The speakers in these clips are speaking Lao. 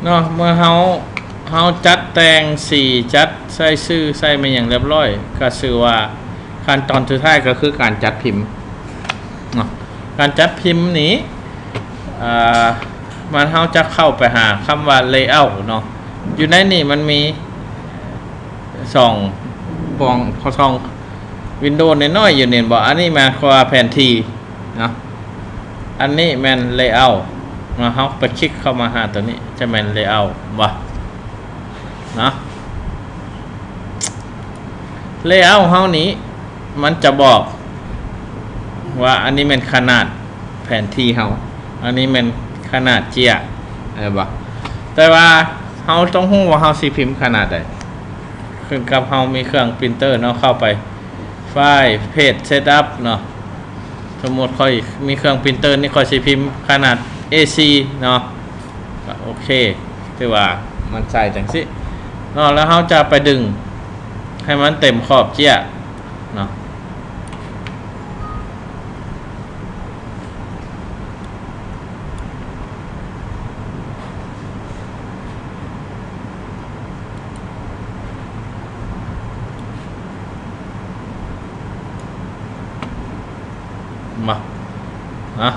ເນາະ ເມື່ອເຮົາ ເຮົາຈັດແຕ່ງສີ ຈັດໃສ່ຊື່ ໃສ່ແມ່ນຫຍັງຮຽບຮ້ອຍ ກໍຊື່ວ່າຂັ້ນຕອນສຸດທ້າຍກໍຄືການຈັດພິມເນາະ. ການຈັດພິມນີ້ ອ່າ ມັນ ເຮົາຈະເຂົ້າໄປຫາຄຳວ່າ layout ເນາະ. ຢູ່ໃນນີ້ມັນມີຊ່ອງປ່ອງ ຊ່ອງ window ນ້ອຍໆຢູ່ນີ້ເຫັນບໍ່? ອັນນີ້ໝາຍຄວາມວ່າແຜນທີ່ເນາະ. ອັນນີ້ແມ່ນ layout ເນາະ. ເຮົາໄປຄລິກເຂົ້າມາຫາຕົວນີ້ ຈະແມ່ນ layout ບໍ່ເນາະ. layout ເຮົານີ້ມັນຈະບອກວ່າອັນນີ້ແມ່ນຂະໜາດແຜນທີ່ເຮົາ, ອັນນີ້ແມ່ນຂະໜາດເຈ້ຍ ເຫັນບໍ່? ແຕ່ວ່າເຮົາຕ້ອງຮູ້ວ່າເຮົາຊິພິມຂະໜາດໃດ. ຂຶ້ນກັບເຮົາມີເຄື່ອງ printer ເນາະ, ເຂົ້າໄປ file page setup ເນາະ. ສົມມຸດຂ້ອຍມີເຄື່ອງ printer ນີ້ ຂ້ອຍຊິພິມຂະໜາດ ເອສີ່ ເນາະ. ກໍໂອເຄ ຖືວ່າມັນໃສ່ຈັ່ງຊີ້ເນາະ. ແລ້ວເຮົາຈະໄປດຶງໃຫ້ມັນເຕັມຂອບເຈ້ຍເນາະ. ມາ ນະ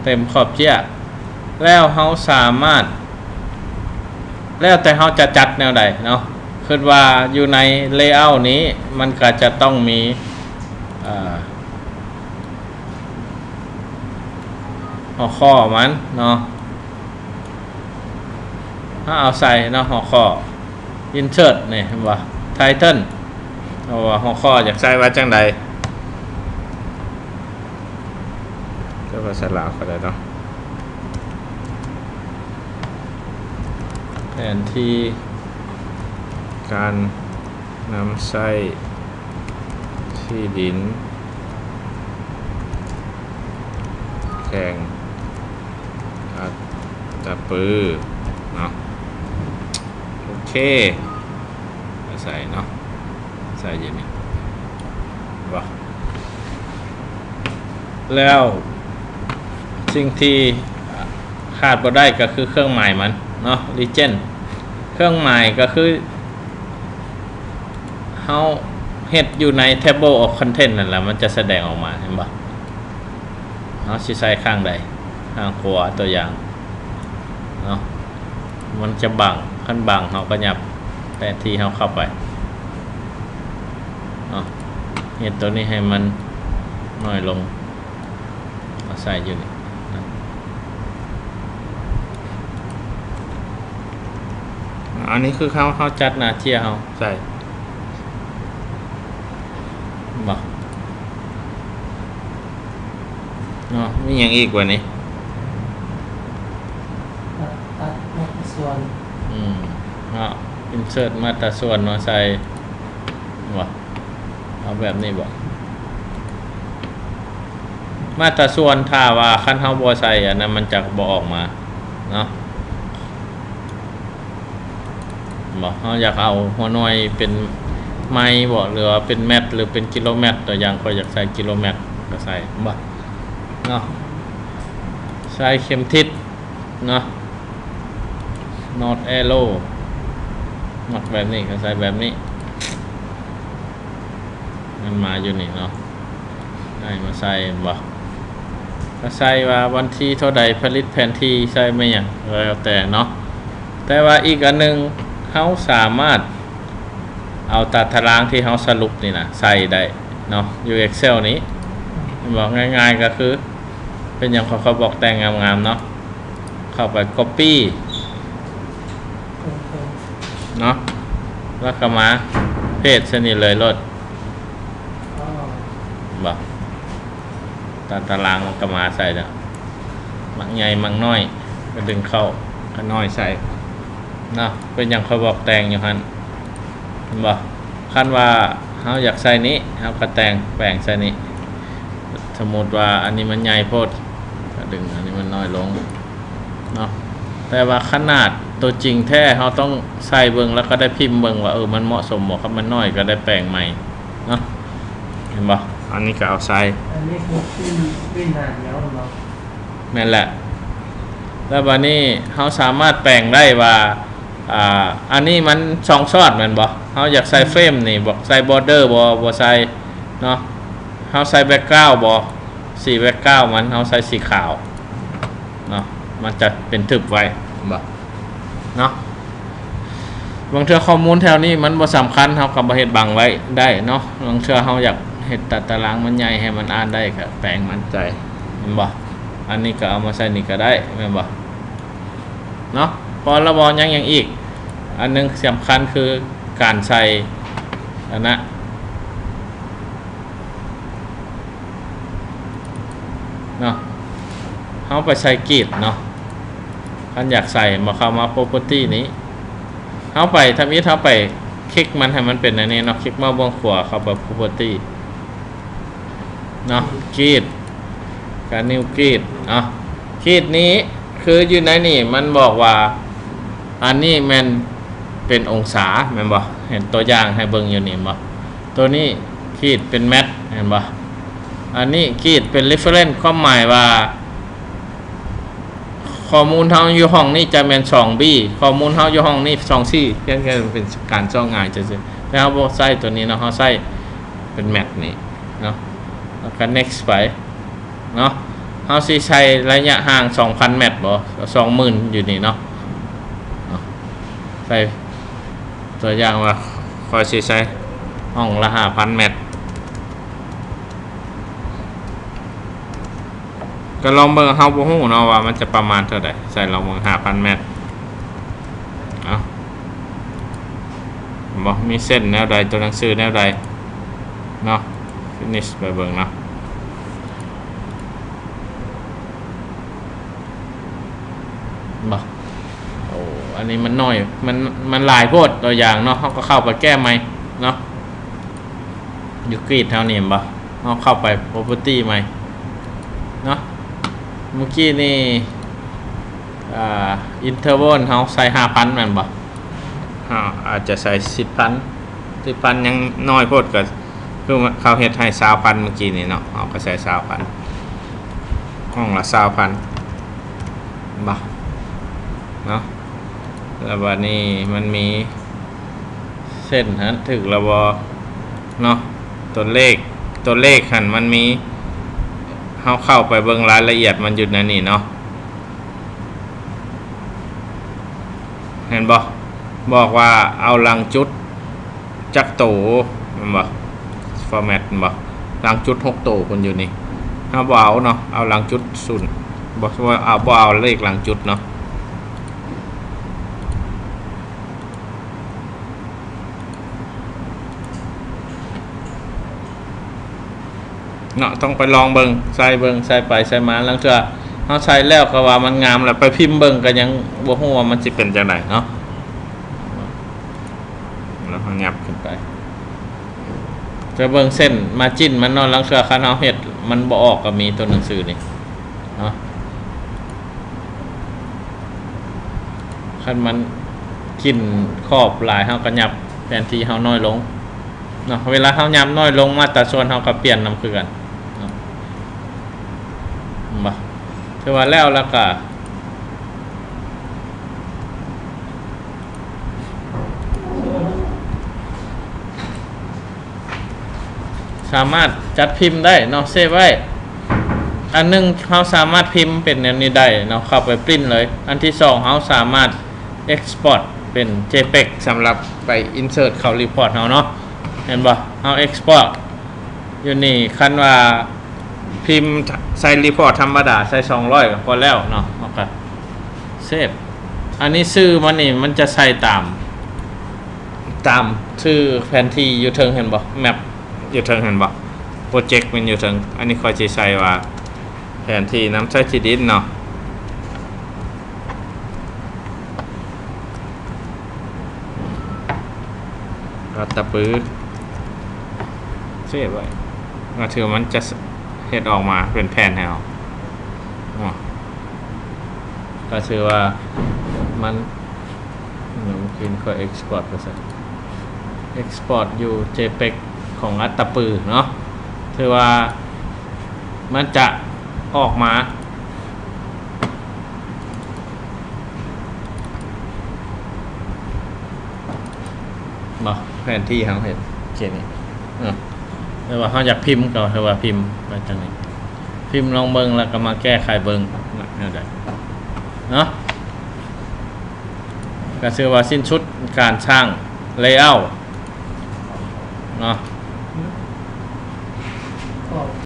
ເຕັມຂອບເຈ້ຍ ແລ້ວເຮົາສາມາດ ແລ້ວແຕ່ເຮົາຈະຈັດແນວໃດເນາະ. ຄິດວ່າຢູ່ໃນ layout ນີ້ ມັນກໍຈະຕ້ອງມີ ເອີ ຫົວຂໍ້ມັນເນາະ. ເຮົາເອົາໃສ່ເນາະ ຫົວຂໍ້ insert ນີ້ ເຫັນບໍ່? title ເອົາວ່າຫົວຂໍ້ຢາກໃສ່ວ່າຈັ່ງໃດ ກໍພາສາລາວກໍໄດ້ເນາະ. ແຜນທີ່ການນຳໃຊ້ທີ່ດິນແຂວງອັດຕະປືເນາະ. ໂອເຄ ໃສ່ເນາະ ໃສ່ຢູ່ນີ້ ບໍ່ ແລ້ວສິ່ງທີ່ຂາດບໍ່ໄດ້ກໍຄືເຄື່ອງໝາຍມັນເນາະ legend. ເຄື່ອງໝາຍກໍຄືເຮົາເຮັດຢູ່ໃນ table of content ນັ້ນແຫຼະ ມັນຈະສະແດງອອກມາ ເຫັນບໍ່? ເຮົາຊິໃສ່ຂ້າງໃດ? ຂ້າງຂວາ ຕົວຢ່າງເນາະ. ມັນຈະບັງ ຄັນບັງເຮົາກໍຫຍັບແຜນທີ່ເຮົາເຂົ້າໄປເນາະ. ເຮັດຕົວນີ້ໃຫ້ມັນນ້ອຍລົງ ມາໃສ່ຢູ່ນີ້. ອັນນີ້ຄືເຮົາ ເຮົາຈັດໜ້າເຈ້ຍເຮົາໃສ່ ບໍ່ ເນາະ. ມີຫຍັງອີກວະນີ້? ຕັດ ຕັດມາດຕາສ່ວນ ອືມ ເນາະ insert ມາດຕາສ່ວນມາໃສ່ ບໍ່? ເອົາແບບນີ້ບໍ່? ມາດຕາສ່ວນ ຖ້າວ່າຄັນເຮົາບໍ່ໃສ່ອັນນັ້ນ ມັນຈະບໍ່ອອກມາເນາະ. ບໍ່ ເຮົາຢາກເອົາຫົວໜ່ວຍເປັນໄມບໍ ຫຼືວ່າເປັນແມັດ ຫຼືເປັນກິໂລແມັດ. ຕົວຢ່າງ ຂ້ອຍຢາກໃສ່ກິໂລແມັດ ກໍໃສ່ ບໍ່ ເນາະ. ໃສ່ເຂັມທິດເນາະ North Arrow ມັກແບບນີ້ກໍໃສ່ແບບນີ້ ມັນມາຢູ່ນີ້ເນາະ. ໃຫ້ມາໃສ່ ເຫັນບໍ່? ກໍໃສ່ວ່າວັນທີເທົ່າໃດຜະລິດແຜນທີ່ ໃສ່ແມ່ນຫຍັງ ແລ້ວແຕ່ເນາະ. ແຕ່ວ່າອີກອັນໜຶ່ງ ເຮົາສາມາດເອົາຕາຕະລາງທີ່ເຮົາສະຫຼຸບນີ້ນະ ໃສ່ໄດ້ເນາະ ຢູ່ Excel ນີ້ ເຫັນບໍ່? ງ່າຍໆ ກໍຄືເປັນຫຍັງ ຂ້ອຍ ຂ້ອຍບອກແຕ່ງງາມໆ ເນາະ. ເຂົ້າໄປ copy ເນາະ ແລ້ວກໍມາ paste ໃສ່ນີ້ເລີຍໂລດ ບໍ່? ຕາ ຕາລາງມັນກໍມາໃສ່ແລ້ວ ມັກໃຫຍ່ມັກນ້ອຍກໍດຶງເຂົ້າ ກໍນ້ອຍໃສ່ເນາະ. ເປັນຫຍັງຂ້ອຍບອກແຕ່ງຢູ່ຫັ້ນ ເຫັນບໍ່? ຄັນວ່າເຮົາຢາກໃສ່ນີ້ ເຮົາກໍແຕ່ງແປງໃສ່ນີ້. ສົມມຸດວ່າອັນນີ້ມັນໃຫຍ່ໂພດ ກໍດຶງອັນນີ້ມັນນ້ອຍລົງເນາະ. ແຕ່ວ່າຂະໜາດຕົວຈິງແທ້ ເຮົາຕ້ອງໃສ່ເບິ່ງ ແລ້ວກໍໄດ້ພິມເບິ່ງວ່າ ເອີ ມັນເໝາະສົມບໍ່. ຄັນມັນນ້ອຍກໍໄດ້ແປງໃໝ່ເນາະ ເຫັນບໍ່? ອັນນີ້ກໍເອົາໃສ່ ອັນນີ້ຄືຂຶ້ນ ຂຶ້ນໜ້າດຽວເນາະ. ແມ່ນແຫຼະ. ແ ແລ້ວບາດນີ້ເຮົາສາມາດແປງໄດ້ວ່າ ອ່າ ອັນນີ້ມັນຊ່ອງຊອດແມ່ນບໍ່? ເຮົາຢາກໃສ່ເຟຣມນີ້ ບໍ່ໃສ່ ບອດເດີ ບໍ່ ບໍ່ໃສ່ເນາະ. ເຮົາໃສ່ແບັກກຣາວບໍ່? ສີແບັກກຣາວມັນ ເຮົາໃສ່ສີຂາວເນາະ ມັນຈະເປັນທຶບໄວ້ ເຫັນບໍ່ເນາະ. ບາງເທື່ອຂໍ້ມູນແຖວນີ້ມັນບໍ່ສຳຄັນ ເຮົາກໍບໍ່ເຮັດບັງໄວ້ໄດ້ເນາະ. ບາງເທື່ອເຮົາຢາກເຮັດຕາຕະລາງມັນໃຫຍ່ໃຫ້ມັນອ່ານໄດ້ ກໍແປງມັນໃສ່ ເຫັນບໍ່? ອັນນີ້ກໍເອົາມາໃສ່ນີ້ກໍໄດ້ ແມ່ນບໍ່? ເນາະ ພໍລະບໍ່? ຍັງ ຍັງອີກອັນໜຶ່ງສຳຄັນຄືການໃສ່ອັນນະເນາະ ເຮົາໄປໃສ່ກຣິດເນາະ. ຄັນຢາກໃສ່ ມາເຂົ້າມາ property ນີ້ ເຮົາໄປ ທຳອິດເຮົາໄປຄລິກມັນໃຫ້ມັນເປັນອັນນີ້ເນາະ ຄລິກເມົາສ໌ເບື້ອງຂວາເຂົ້າໄປ property ເນາະ ກຣິດ ກະ new grid ເນາະ. ກຣິດນີ້ຄືຢູ່ໃນນີ້ມັນບອກວ່າ ອັນນີ້ແມ່ນເປັນອົງສາແມ່ນບໍ່? ເຫັນຕົວຢ່າງໃຫ້ເບິ່ງຢູ່ນີ້ບໍ່? ໂຕນີ້ກຣິດເປັນແມັດແມ່ນບໍ່? ອັນນີ້ກຣິດເປັນ reference ຄວາມໝາຍວ່າ ຂໍ້ມູນເຮົາຢູ່ຫ້ອງນີ້ຈະແມ່ນສອງບີ ຂໍ້ມູນເຮົາຢູ່ຫ້ອງນີ້ສອງຊີ ພຽງແຕ່ເປັນການເຈາະງ່າຍຊື່ໆ. ແຕ່ເຮົາບໍ່ໃຊ້ໂຕນີ້ເນາະ ເຮົາໃຊ້ເປັນແມັດນີ້ເນາະ ແລ້ວກໍ next ໄປເນາະ. ເຮົາຊິໃສ່ໄລຍະຫ່າງສອງພັນແມັດບໍ່? ສອງໝື່ນຢູ່ນີ້ເນາະ ເນາະ ໃສ່ ຕົວຢ່າງວ່າຂ້ອຍຊິໃສ່ຫ້ອງລະຫ້າພັນແມັດ ກໍລອງເບິ່ງ ເຮົາບໍ່ຮູ້ເນາະວ່າມັນຈະປະມານເທົ່າໃດ ໃສ່ລອງເບິ່ງ ຫ້າພັນແມັດ. ເອົາ ເຫັນບໍ່? ມີເສັ້ນແນວໃດ ຕົວໜັງສືແນວໃດເນາະ finish ໄປເບິ່ງເນາະ. ບໍ່ ໂອ້ ອັນນີ້ມັນໜ້ອຍ ມັນ ມັນຫຼາຍໂພດ ຕົວຢ່າງເນາະ ເຮົາກໍເຂົ້າໄປແກ້ໃໝ່ເນາະ. ຢູ່ກຣິດເຮົານີ້ເຫັນບໍ່? ເຮົາເຂົ້າໄປ property ໃໝ່ເນາະ. ເມື່ອກີ້ນີ້ ອ່າ interval ເຮົາໃສ່ຫ້າພັນແມ່ນບໍ່? ເຮົາອາດຈະໃສ່ສິບພັນ ສິບພັນຍັງໜ້ອຍໂພດ ກໍຄືເຂົາເຮັດໃຫ້ຊາວພັນເມື່ອກີ້ນີ້ເນາະ ເຮົາກໍໃສ່ຊາວພັນ ຫ້ອງລະຊາວພັນບາດເນາະ. ແລ້ວບາດນີ້ມັນມີເສັ້ນຫັ້ນຖືກແລ້ວບໍ່ເນາະ? ຕົວເລກ ຕົວເລກຫັ້ນມັນມີ ເຮົາເຂົ້າໄປເບິ່ງລາຍລະອຽດມັນຢູ່ໃນນີ້ເນາະ. ເຫັນບໍ່? ບອກວ່າເອົາຫຼັງຈຸດຈັກໂຕ ແມ່ນບໍ່? format ແມ່ນບໍ່? ຫຼັງຈຸດຫົກໂຕພຸ້ນຢູ່ນີ້ ເຮົາບໍ່ເອົາເນາະ ເອົາຫຼັງຈຸດສູນ ບໍ່ ບໍ່ເອົາ ບໍ່ເອົາເລກຫຼັງຈຸດເນາະ. ເນາະ ຕ້ອງໄປລອງເບິ່ງ ໃສ່ເບິ່ງ ໃສ່ໄປໃສ່ມາ ລາງເທື່ອເຮົາໃສ່ແລ້ວກໍວ່າມັນງາມແລ້ວ ໄປພິມເບິ່ງກໍຍັງບໍ່ຮູ້ວ່າມັນຊິເປັນຈັ່ງໃດເນາະ. ແລ້ວເຮົາຫຍັບຂຶ້ນໄປ ຈະເບິ່ງເສັ້ນ margin ມັນເນາະ ລາງເທື່ອຄັນເຮົາເຮັດມັນບໍ່ອອກກໍມີ ຕົວໜັງສືນີ້ເນາະ ຄັນມັນກິນຂອບຫຼາຍ ເຮົາກໍຫຍັບແຜນທີ່ເຮົານ້ອຍລົງ ເນາະ ເວລາເຮົາຫຍັບນ້ອຍລົງ ມາດຕາສ່ວນເຮົາກໍປ່ຽນນຳຄືກັນເນາະ ເຫັນບໍ່? ຖືວ່າແລ້ວ ແລ້ວກໍສາມາດຈັດພິມໄດ້ເນາະ ເຊບໄວ້. ອັນໜຶ່ງ ເຮົາສາມາດພິມເປັນແນວນີ້ໄດ້ເນາະ ເຂົ້າໄປປຣິ້ນເລີຍ. ອັນທີສອງ ເຮົາສາມາດ export ເປັນ JPEG ສຳລັບໄປ insert ເຂົ້າ report ເຮົາເນາະ ເຫັນບໍ່? ເຮົາ export ຢູ່ນີ້ ຄັນວ່າພິມໃສ່ report ທຳມະດາ ໃສ່ສອງຮ້ອຍກໍພໍແລ້ວເນາະ ເຮົາກໍ save. ອັນນີ້ຊື່ມັນນີ້ ມັນຈະໃສ່ຕາມ ຕາມຊື່ແຜນທີ່ຢູ່ເທິງ ເຫັນບໍ່? map ຢູ່ເທິງ ເຫັນບໍ່? project ມັນຢູ່ເທິງ. ອັນນີ້ຂ້ອຍຊິໃສ່ວ່າ ແຜນທີ່ນຳໃຊ້ທີ່ດິນເນາະ ລັດຕະປື ເຊບໄວ້ ກໍຖືວ່າມັນຈະເຮັດອອກມາເປັນແຜ່ນໃຫ້ເຮົາເນາະ ກໍຖືວ່າມັນ ເມື່ອກີ້ຂ້ອຍ export ໄປໃສ່ export ຢູ່ JPEG ຂອງລັດຕະປືເນາະ ຖືວ່າມັນຈະອອກມາ ບໍ່ ແຜນທີ່ເຮົາເຮັດເຂດນີ້ເນາະ ຫຼືວ່າເຮົາຢາກພິມກໍຄືວ່າພິມໄປທາງນີ້ ພິມລອງເບິ່ງ ແລ້ວກໍມາແກ້ໄຂເບິ່ງວ່າແນວໃດເນາະ. ກໍຖືວ່າສິ້ນສຸດການສ້າງ layout ເນາະ